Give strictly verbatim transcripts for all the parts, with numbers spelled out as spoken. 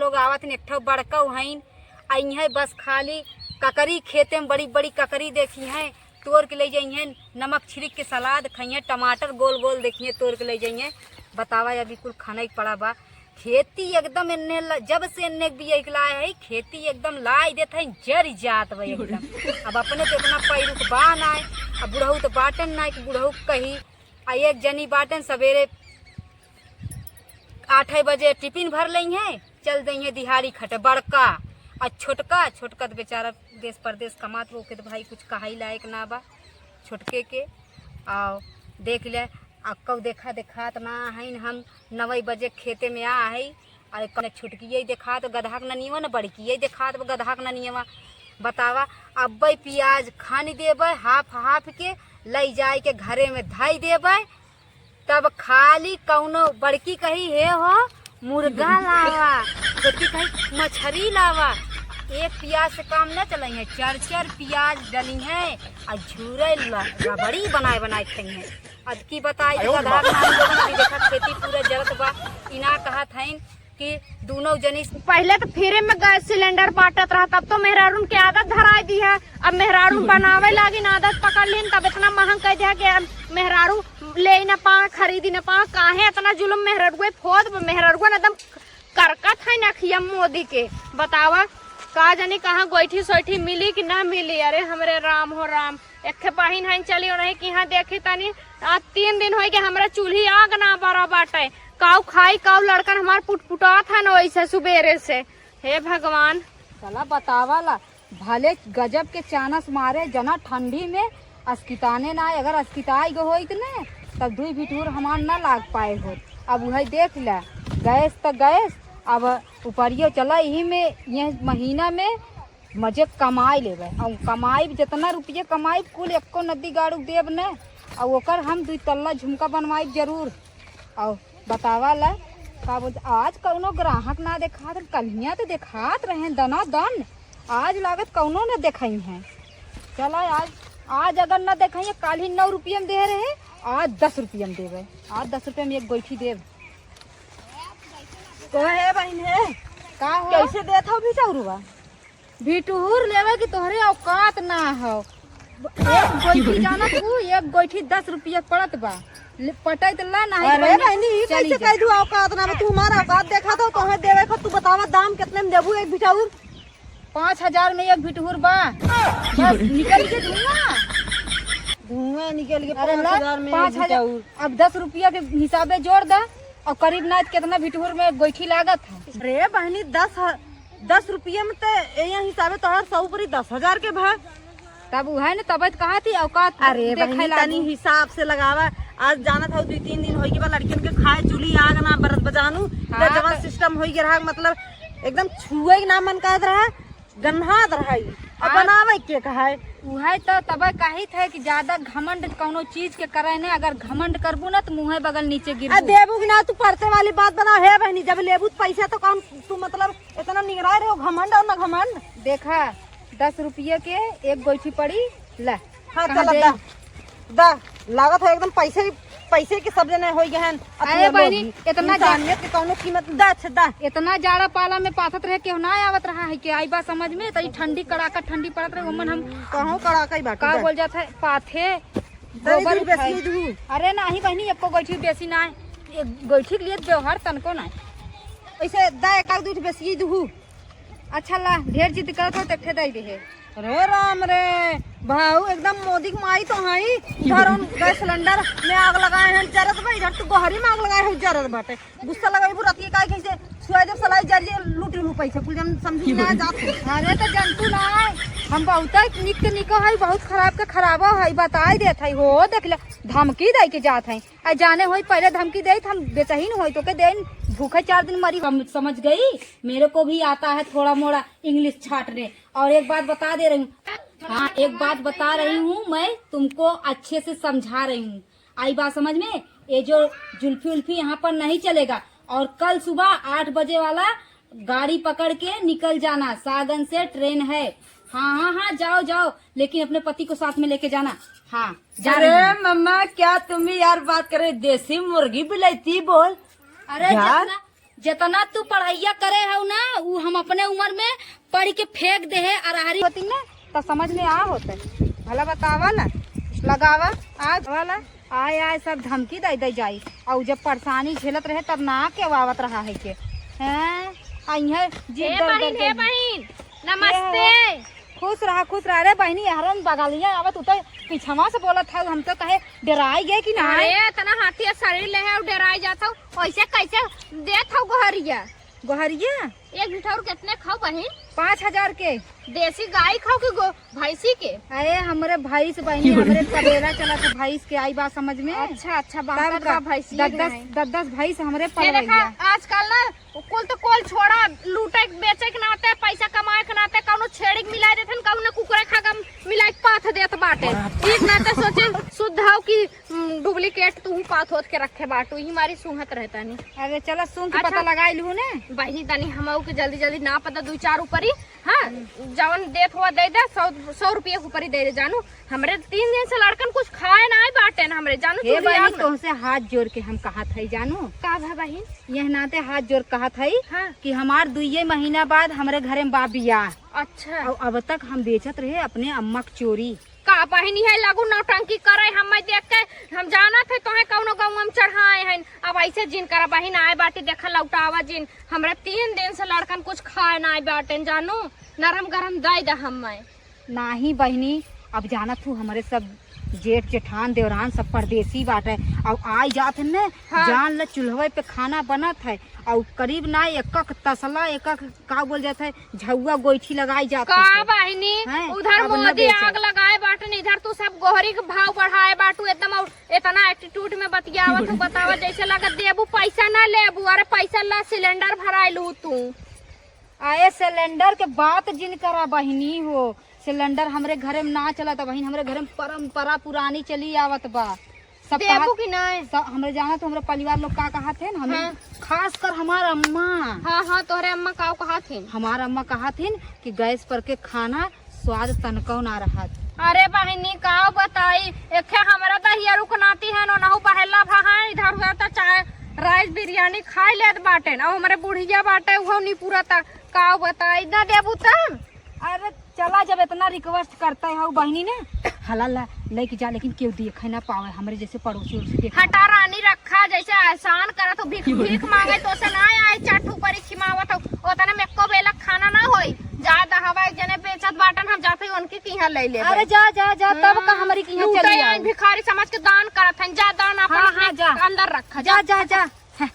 लोग आवत हैं, एक ठो बड़कऊ हईन, अइहैं बस खाली ककरी खेते में बड़ी बड़ी ककरी देखिहैं, तोर के लइ जइहैं, नमक छिरिक के सलाद खइहैं, टमाटर गोल गोल देखिहैं, तोर के लइ जइहैं। बतावा, अभी कुल खाना ही पड़ा बा। खेती एकदम एन्ने ल-, जब से एन्ने बिया के लाए है, खेती एकदम लाइ देत है, जरि जात बा एकदम। अब अपने तो इतना पैरुख बा नाय, अब बुढ़ऊ तो बाटन नाय कि बुढ़ऊ कही। आ एक जनी बाटन, सबेरे आठे बजे टिफिन भर लइहैं, चल दइहैं दिहाड़ी खटे। बड़का आ छोटका, छोटका तो बेचारा देश परदेश कमात बा, ओके तो भाई कुछ कहइ लायक ना बा छोटके के। आ देख ले, अक्कऊ देखा देखात ना हइन, हम नवई बजे खेते में आ हई, अरे कने छोटकियै देखात गदहा के ननियवा न, बड़कियै देखात गदहा के ननियवा। बतावा, अब्बै पियाज खानी देबै, हाफ हाफ के लइ जाए के घरे में धइ देबै, तब खाली कउनो बड़की कही, "हे हो, मुर्गा लावा," छोटकी कही, "मछरी लावा।" एक पियाज से काम न चलइहैं, चार चार पियाज डलिहैं आ झूरे ल-, रबड़ी बनाए बनाए खइहैं। अबकी बताई तो गधा के नाम लोगन की देखा, खेती पूरा जरत बा। इना कहत हइन कि दूनों जनी पहिले तो फ्री में गैस सिलेंडर बांटत रहा, तब तो मेहरारून के आदत धराई दिहा। अब मेहरारून बनावे लागिन, आदत पकड़ लिहिन, तब इतना महंग कइ दिहा कि अब मेहरारू लेइ न पावे, खरीदी न पावे। काहे इतना जुलुम मेहररुए फोद, मेहररुआ न एकदम करकत हइन अखिया मोदी के। बतावा, का जानी कहाँ गोइठी सोइठी मिली कि ना मिली। अरे हमरे राम हो राम, एक्खे बहिन हइन, चली ओनही के इहाँ देखी तनी। आज तीन दिन होइ गए, हमरा चूल्ही आग ना बरा बाटे। काऊ खाई, काऊ लड़कन हमार पुटपुटात हइन ओइसे सुबेरे से। हे भगवान। चला बतावा ला, भले गजब के चानस मारे जना ठंडी में, अस्किताने ना, अगर अस्किताई गो होइत ने, तब दुई भिठूर हमार ना लाग पाए होत। अब उहइ देख ले, गैस त गैस, अब उपरियो चला, इही में, ये महीना में मजे कमाई लेबे। अउ कमाई, जेतना रुपये कमाई, कुल एक्को नदी गाड़ू देब ने, अउ ओकर हम दुई तल्ला झुमका बनवाई जरूर। अउ बतावा ला, का बोलते, आज कउनो ग्राहक ना देखात, कल्हिया तो देखात रहे दना दन, आज लागत कउनो न देखइहैं। चला आज, आज अगर न देखइहैं, काल्हि नौ रुपये में दे रहे, आज दस रुपये में देबे, आज दस रुपये में एक गोइठी देब। कहे बहिन हे, का हो? कइसे देत हउ भिठउरवा? भिठूर लेवे की तोहरे औकात ना हउ। एक गोइठी जानत हू, एक गोइठी दस रुपया पड़त बा। ले, पटै त ला, नाहीं अरे बहिनी, बहिनी, ई चली कइसे जा। कह दू औकात ना बा? तू हमार औकात देखा तो, तोहे देवे को, तू बतावा दाम कितने में देबू एक भिठूर? पाँच हजार में एक भिठूर बा। बस निकल के धुआं। धुआं निकल के अरे पाँच हजार में एक भिठूर। अब दस रुपया के हिसाबे जोड़ दा अउ करीब ना कितना भिठूर में गोइठी लागत है। अरे बहिनी, दस ह-, दस रुपया में त ये हिसाबे तोहर सौ परी दस हजार के भा। तब उहइ न, तब त कहा थी औकात अरे देखे बहिनी, लागू। तनी हिसाब से लगावा। आज जानत हउ, दुई तीन दिन होइ गए बा, लड़कियन के खाए चूल्ही आग ना बरत बजानू। हाँ, त जवन त सिस्टम होइ गया रहा, मतलब एकदम छुए के ना मन करत रहा, गन्हात रहा ई। अब हाँ। बनावे के कहा है? उहइ त तब कहित है कि ज्यादा घमंड कउनो चीज के करे ने, अगर घमंड करबू ना त मुँहे बगल नीचे आ गिरबू। देबू कि ना, तू परते वाली बात बना। हे बहिनी, जब लेबू त पैसा तो कौन तू मतलब इतना निगराए रहो, घमंड और ना घमंड। देखा, दस रुपये के एक गोइठी पड़ी, ला। हाँ, कहाँ चला, देई? दा, दा, लागत है एकदम पैसे, पैसे के सब जने होइ गए हैं। अरे बहिनी, इतना जा- इंसानियत के कौनो कीमत, दा, अच्छा, दा। इतना जाड़ा पाला में पाथत रहे, केहू ना आवत रहा है कि आई बा समझ में, इतनी ठंडी, कड़ाका ठंडी पड़त रहे, ओमन हम कहूँ कड़ाका ही बाटे, का दा। बोल जात है, पाथे, तनी गोबर दूर उठाई। बेसी दूर। अरे नाही बहिनी, एको गोइठी बेसी ना है, एक गोइठी के लिए व्यवहार तनको ना है। ऐसे दा, एक आध दूर बेसी दूर। अच्छा ला, ढेर जिद करत हो, त एक ठे दे दे हे। अरे राम रे, भाऊ एकदम मोदी के माई तो हई। इधर उन गैस सिलेंडर में आग लगाए हैं, जरत बा, इधर तू गोहरी में आग लगाए है, जरत बाटे। गुस्सा लगाई बुरा के काहे कैसे छुआ देब सलाई जरिए लूट लू पैसे, कुल जन समझी ना जात हो। अरे तो जनतू ना है, हम बहुत निक के निको है, बहुत खराब के खराबो है, बताई देत है हो, देख ले, धमकी दे के जात है। आ जाने होई पहले धमकी देई त हम बेचहीन होई, तोके देन भूखे चार दिन मरी। सम-, समझ गई, मेरे को भी आता है थोड़ा मोड़ा इंग्लिश छाटने। और एक बात बता दे रही हूँ, हाँ, एक बात बता रही हूँ, मैं तुमको अच्छे से समझा रही हूँ। आई बात समझ में? ये जो जुल्फी उल्फी यहाँ पर नहीं चलेगा। और कल सुबह आठ बजे वाला गाड़ी पकड़ के निकल जाना, सागन से ट्रेन है। हाँ, हाँ, हाँ, जाओ, जाओ, लेकिन अपने पति को साथ में लेके जाना। हाँ, जा रही हूँ। अरे मम्मा, क्या तुम भी यार बात कर रहे, देसी मुर्गी बिलाइती बोल अरे यार। जितना, जितना तू पढ़ाइया करे हउ ना, उ हम अपने उमर में पढ़ि के फेंक देहे अरहरी होती ना, त समझ में आ होते। भला बतावा ला, लगावा, आ वाला, आए आए सब धमकी दइ दइ जाई। अउ जब परेसानी झेलत रहे तब ना केउ आवत रहा है के। हैं? आ इहे जीभ ए दर दर बहिन, ए के बहिन, नमस्ते। ये हो। खुश रहा, खुश रहा। अरे बहिनी, यहरन बगलिया आवत, उ तो पीछवा से बोलत हउ, हम तो कहे डेराइ गए कि ना। अरे, इतना हाथी सरीर लेहे अउ डेराइ जात हउ, ओइसे कइसे देत हउ गोहरिया? गोहरिया? एक बिठौर केतने खाउ बहिन? पाँच हजार के। देसी गाय खाउ कि गो-, भैंसी के? अरे, हमरे भैंस बहिनी, हमरे तबेला चलत है भैंस के, आई बात समझ में? अच्छा, अच्छा, तब बात का, बा भैंसिए दस के दस, नहीं। दस दस भैंस हमरे ये देखा, पलवैया। आजकल ना कुल तो कुल छोड़ा, लूटे बेचे के नाते, पैसा कमाए के नाते कउनो छेड़ी के मिलाइ देथन, कउनो कुकुरे खागा मिलाइ के पाथ देत बाटे। एक नाते सोचे शुद्ध हउ कि, हम्म, duplicate तू पाथ होत के रखे बाटू, ई मारी सूंघत रहता नहीं। अरे चला सूंघ के अच्छा। पता लगाइ लूँ ने। बहिनी तनी हमहू के जल्दी जल्दी नाप द दुइ चार उपरी, हाँ, जउन देत हुआ दइ दे, सौ, सौ रुपया के उपरी दइ दे जानू। हमरे तीन दिन से लड़कन कुछ खाए नाहीं बाटेन हमरे, जानू, हे चूल्हा बहिनी, में। तोहसे हाथ जोर के हम कहत हई, जानू। का भा बहिन? यह नाते हाथ जोर कहत हई हाँ। कि हमार दुइये महीना बाद हमरे घरे में बा बियाह। अच्छा। अउ अब तक हम बेचत रहे अपने अम्मा के चोरी। का बहिन, इहे लागू नौटंकी करे, हम्मे देख के हम जानत है तोहे कउनो गउँवा में चढ़ाए हइन। अब अइसे जिन करा बहिन, आए बाटी देखा लौटावा जिन। हमरे तीन दिन से लड़कन कुछ खाए नाहीं बाटेन जानू, नरम गरम दइ द हम्मे। नाहीं बहिनी, अब जानत हू हमरे सब जेठ जेठान देवरान सब परदेसी बाटे, अउ आइ जात हन ने, हाँ। जान ल चूल्हवे पे खाना बनत है, अउ करीब ना एक एक तसला, एक एक का बोल जात है, झउआ गोइठी लगाइ जात है। का बहिनी, हैं? उधर अब न मोदी बेचे। आग लगाए बाटन, इधर तू सब गोहरी के भाव बढ़ाए बाटू, एकदम अउ एतना attitude में बतियावत हू, बतावा जइसे लगत देबू पैसा ना लेबू, अरे पैसा ला सिलेंडर भराइलू तू। अरे सिलेंडर के बात जिन करा बहिनी हो, सिलेंडर हमरे घरे में ना चलत बहिन, हमरे घरे में परंपरा पुरानी चली आवत बा। सब देबू कहत, कि नाय? सब हमरे जानत हो, हमरे परिवार लोग का कहत हैं, हमें हाँ। खासकर हमार अम्मा। हाँ, हाँ, तोहरे अम्मा का कहत हैं? हमार अम्मा कहत हैं कि गैस पर के खाना स्वाद तनकौ ना रहत। अरे बहिनी, का बताई, एखे हमरा दहिया रुकनाती है, ओनहु बहेला भा है, इधर हुआ त चाहे राइस बिरयानी खाइ लेत बाटेन, अउ हमरे बुढ़िया बाटे, उहो निपुरता। का बताई, ना देबू तब? अरे चला, जब एतना request करत हउ बहिनी ने, हला ला, लइके जा, लेकिन केउ देखे ना पावे, हमरे जइसे पड़ोसी उड़ोसी देखे। हटा रानी रखा, जइसे एहसान करत हउ, भीख, भीख माँगे तोसे ना आए, चार ठो परी खिमावत हउ, ओतने में एको बेला खाना ना होई। जा दहवा एक जने बेचत बाटन, हम जात हई उनके किहाँ लइ लेबे। अरे जा, जा, जा, तब का हाँ, हमरी किहाँ लूटे चली आई, आउ। भिखारी समझ के दान करत हइन, जा दान आपन हाँ, अपने हाँ, जा। अंदर रखा, जा, जा। जा, जा। हैं,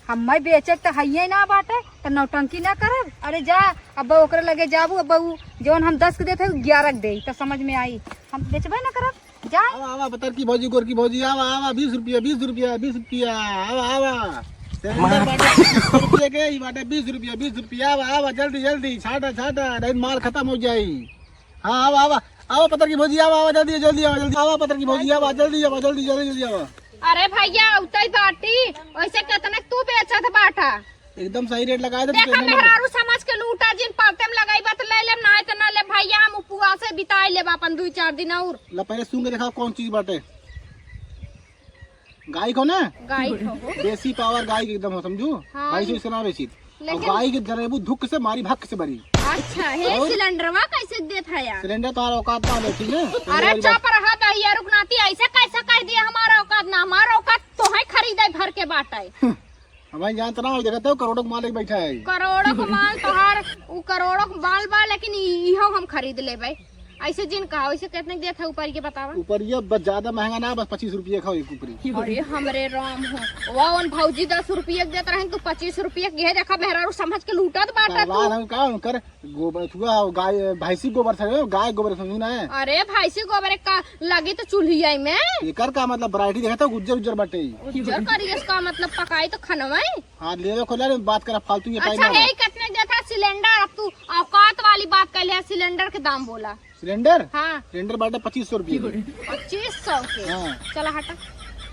हम्मे बेचे के त हइये ना बाटे, त नौटंकी ना करब। अरे जा, अब ओकरे लगे जाबू, अब उ जउन हम दस के देत हई, उ ग्यारह के देई, त समझ में आई। हम बेचबे ना करब, जा। आवा, आवा, पतर की भौजी, गोर की भौजी, आवा, आवा, बीस रुपया, बीस रुपया, बीस रुपया, आवा, आवा। सिलेंडर बाटे बीस रुपया के, ई बाटे बीस रुपया, बीस रुपया, आवा, आवा, जल्दी, जल्दी, छाटा, छाटा, नहीं माल खतम होइ जाई। हाँ, आवा, आवा, आवा, पतर की भौजी, आवा, आवा, जल्दी, जल्दी आवा, जल्दी आवा, पतर की भौजी, आवा, जल्दी आवा, जल्दी, जल्दी, जल्दी आवा। अरे भइया, उतई बाटी, वइसे केतने तू बेचत बाटा? एकदम सही रेट लगाए दे, देखा, मेहरारू समझ के लूटा जिन, पाते में लगाई बात ले ले, नाहीं त ना ले भइया, हम उपवासे बिताए लेब आपन दुइ चार दिन अउर। ला, पहिले सूंघ के देखावा कौन चीज बाटे। गाय को ना? गाय को हो। देसी पावर गाय के एकदम हो, समझू? हाँ। भाई से इसके ना बेची। लेकिन गाय के जरेबू धुक से मारी भक से बरी। अच्छा, हे अउर? सिलेंडरवा कइसे देत है यार? सिलेंडर तोहार औकात ना देखी ना। अरे चुप रहा भइया, रुकनाती, अइसे कइसे कह दिया हमार औकात ना? हमार औकात तोहे खरीदे भर के बाटे। हमारे जानत ना हो, देखत हो, करोड़ों के मालिक बैठा है। करोड़ों के माल तोहार, उ करोड़ों के माल बा, लेकिन इ-, इहो हम खरीद लेबे। अइसे जिन कहा, वइसे केतने के देत है ऊपर, ये बतावा। ऊपर ये बस ज्यादा महंगा ना, बस पच्चीस रुपया खाओ एक ऊपरी। अरे हमरे राम हो, वाह, उन भौजी दस रुपया के देत रहन, तू पच्चीस रुपया के, ये देखा, मेहरारू समझ के लूटत बाटा तू। हम का, उनकर गोबर, थुआ, गाय, भैंसी गोबर से, गाय गोबर से, सुना है? अरे भैंसी गोबर का लगी तो चूल्हिया में। एकर का मतलब, variety देखा तो उज्जर उज्जर बाटे। उज्जर करी, इसका मतलब पकाई तो खनवा है। हाँ, ले लो, खोला रे, बात करा, फालतू ये टाइम अच्छा ना है, दे। कितने के देता सिलेंडर? अब तू औकात वाली बात कर ले, सिलेंडर के दाम बोला। सिलेंडर? हाँ। सिलेंडर बाटे पच्चीस सौ रुपये के। पच्चीस सौ के? हाँ। चला हटा,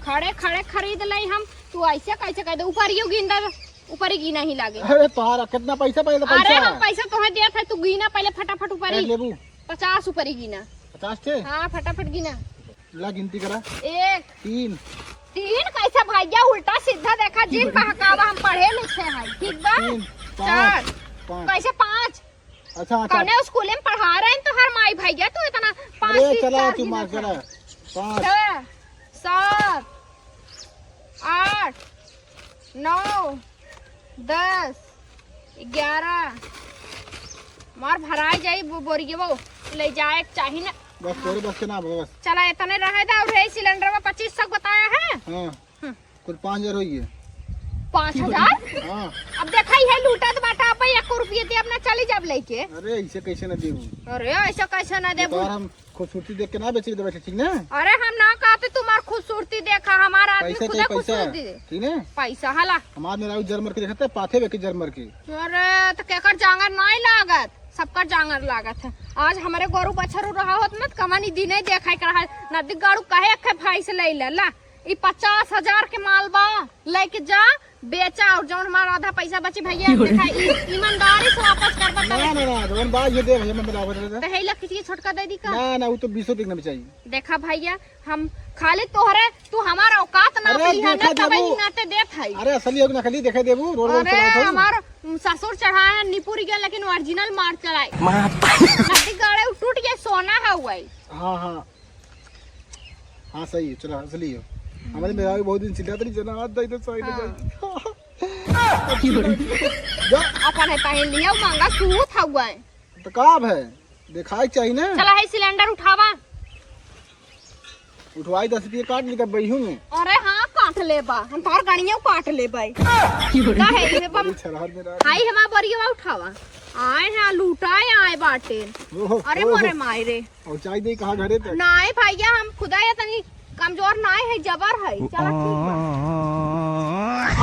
खड़े खड़े खरीद ले हम। तू ऐसे कैसे कह दे? ऊपर यू गिन दे, ऊपर ही गिना ही लागे। अरे तोहारा कितना पैसा, पहले तो अरे पैसा। हम पैसा तोहे देत है, तू गिना पहले फटाफट ऊपर ही। लेबू? पचास ऊपर ही गिना। पचास थे? हाँ, फटाफट गिना। ला गिनती करा। एक। तीन। तीन कैसे भैया, उल्टा सीधा देखा, जिन बहकावा, हम पढ़े लिखे हैं, ठीक बा? तीन, पाँच, चार, पाँच। कैसे पाँच? अच्छा, अच्छा। कौने स्कूल में पढ़ा रहे हैं तोहर माई भैया, तू इतना पाँच अरे, की चला, चार तू गिना मार, था। चला। पाँच। छह, सात, आठ, नौ, दस, ग्यारह। मार भराए जाई वो बोरियवो, ले जाए के चाही ना। बस तोरे बस के ना बा, बस। चला, इतने रहे दा, और यही सिलेंडर में पच्चीस सौ बताया है। हाँ। हम्म। कुल पाँच हजार होई है। पाँच हजार? हाँ। अब देखा, ये लूटत बाटा, अब एक रुपये दे, अपना चली जाब लेके। अरे, ऐसे कैसे ना देबू? अरे, ऐसे कैसे ना देबू? तोहार हम खूबसूरती देख के ना बेचे दे बैठे, ठीक ना? अरे, हम ना कहते तुम्हार खूबसूरती देखा, हमारा आदमी पैसा खुदे चाहिए, पैसा। खूबसूरती दे। ठीक ना? पैसा हला। हमार मेहरारू जर मर के देखते, पाथे बेके जर मर के। अरे, तो केकर जांगर नाई लागत, सबकर जांगर लागत है। आज हमरे गोरू बछरू रहा होत ना, तो कमानी दिने देखाई के रहा। नदी गाड़ू कहे अखे भाई से ले ले ला। ई पचास हजार के माल बा, लेके जा, बेचा, और जौन हमारा आधा पैसा बची भैया, देखा, ई ईमानदारी से वापस कर बता। ना, ना, ना, जौन बा, ये दे भैया, मैं मिलावत रहे। तो हे ला, किसी छोटका दे दी का? ना, ना, वो तो बीस रुपये ना बेचाई। देखा भैया, हम खाली तोहरे, तू हमारा औकात नाप अरे, लिहा ना, देखा तब देबू। ही नाते देत है। अरे, असली हो कि नकली, देखा देबू, रोड, रोड अरे, चलावत है। हमार ससुर चढ़ाए हैं निपुर गया, लेकिन ओरिजिनल मार चलाए। मार। नदी गाड़े टूट गए, सोना है वही। हाँ, हाँ। हाँ, सही है, चला, असली हो। हमारे मेहरारू बहुत दिन चिल्लात रही, जना हाथ दे दे, सही हाँ। दे। जा। अपन है पहन लिया, वो महंगा सूत हउआ है। तो का अब है? देखाए के चाही ना। चला, है सिलेंडर उठावा। उठवाई, दस रुपये काट ली, तब बइहूँ में। अरे हाँ, काट लेबा, हम तोहर गणियों काट लेबा। का है, ये बम बड़ी छरहर में रह खाई हमार बरियवा उठावा। आए हैं, लूटाए आए बाटे। ओहो, अरे ओहो। मोरे माई रे। पहुँचाई दे कहाँ घरे तक? नाई भैया, हम खुदा या तनी कमजोर नाई है, जबर है। चला ठीक बा।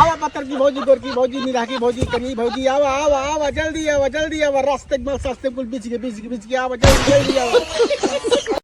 आवा पत्थर की भौजी, गोर की भौजी, निराह की भौजी, कमी भौजी, आवा, आवा, आवा, जल्दी आवा, जल्दी आवा, रास्ते में, सस्ते कुल बीच के, बीच के, बीच के आवा, जल्दी, जल्दी आवा।